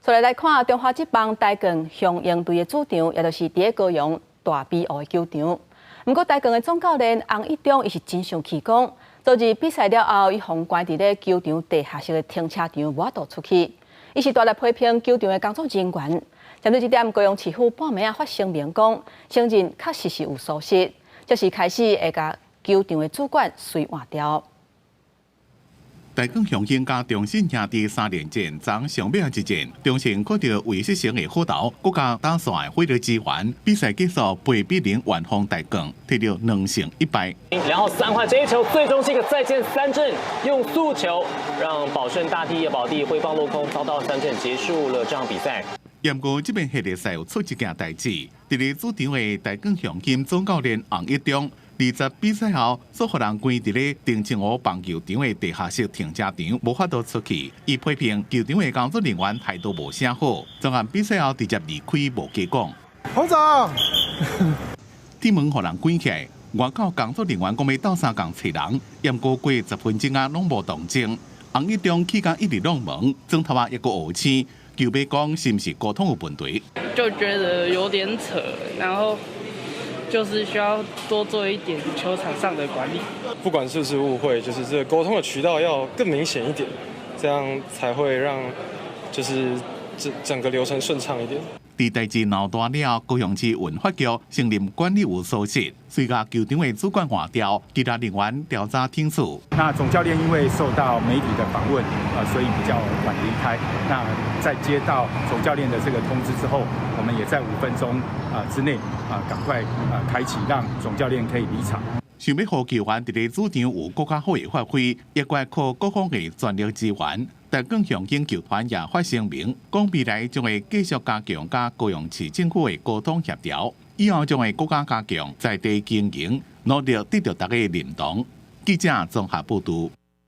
再來看中華職棒台鋼雄鷹隊的主場，也就是佇高雄大埤湖的球場。毋過台鋼的總教練洪一中，伊是真生氣，講昨日比賽了後，伊予人關佇咧球場地下室的停車場，無法度出去。伊是大力批評球場的工作人員。針對這點，高雄市府半暝仔發聲明講，承認確實是有疏失，這時開始會共球場的主管隨換掉。台鋼雄鷹佮中信兄弟三連戰，昨上尾一戰，中信靠著韋世成的好投，閣加打線的火力支援，比賽結束8比0完封台鋼，摕著2勝1敗。然後三壞這一球，最終是一個再見三振，用速球讓寶順大帝葉寶弟揮棒落空，遭到三振，結束了這場比賽。毋過這邊系列賽有出一件代誌，佇咧主場的台鋼雄鷹總教練洪一中，二十比賽後，煞予人關佇咧澄清湖棒球場的地下室停車場，無法度出去。伊批評球場的工作人員態度無啥好，昨暗比賽後直接離開，無加講。洪總，鐵門予人關起來，外口工作人員講欲鬥相共揣人，毋過過10分鐘啊，攏無動靜。洪一中氣甲一直挵門，轉頭仔猶閣烏青，就欲講是毋是溝通有問題？就覺得有點扯，然後就是需要多做一點球場上的管理。不管是不是誤會，就是這個溝通的渠道要更明顯一點，這樣才會讓就是整整個流程順暢一點。佇代誌鬧大了，高雄市運發局承認管理有疏失，隨共球場的主管換掉，其他人員調查聽取。那總教練因為受到媒體的訪問，所以比較晚離開。那在接到總教練的這個通知之後，我們也在5分鐘之內趕快開啟，讓總教練可以離場。想欲予球員佇咧主場有閣較好的發揮，也該靠各方的全力支援。台鋼雄鷹球團也發聲明，講未來將會繼續加強佮高雄市政府的溝通協調，以後將會閣較加強在地經營，努力得著大家的認同。記者綜合報導。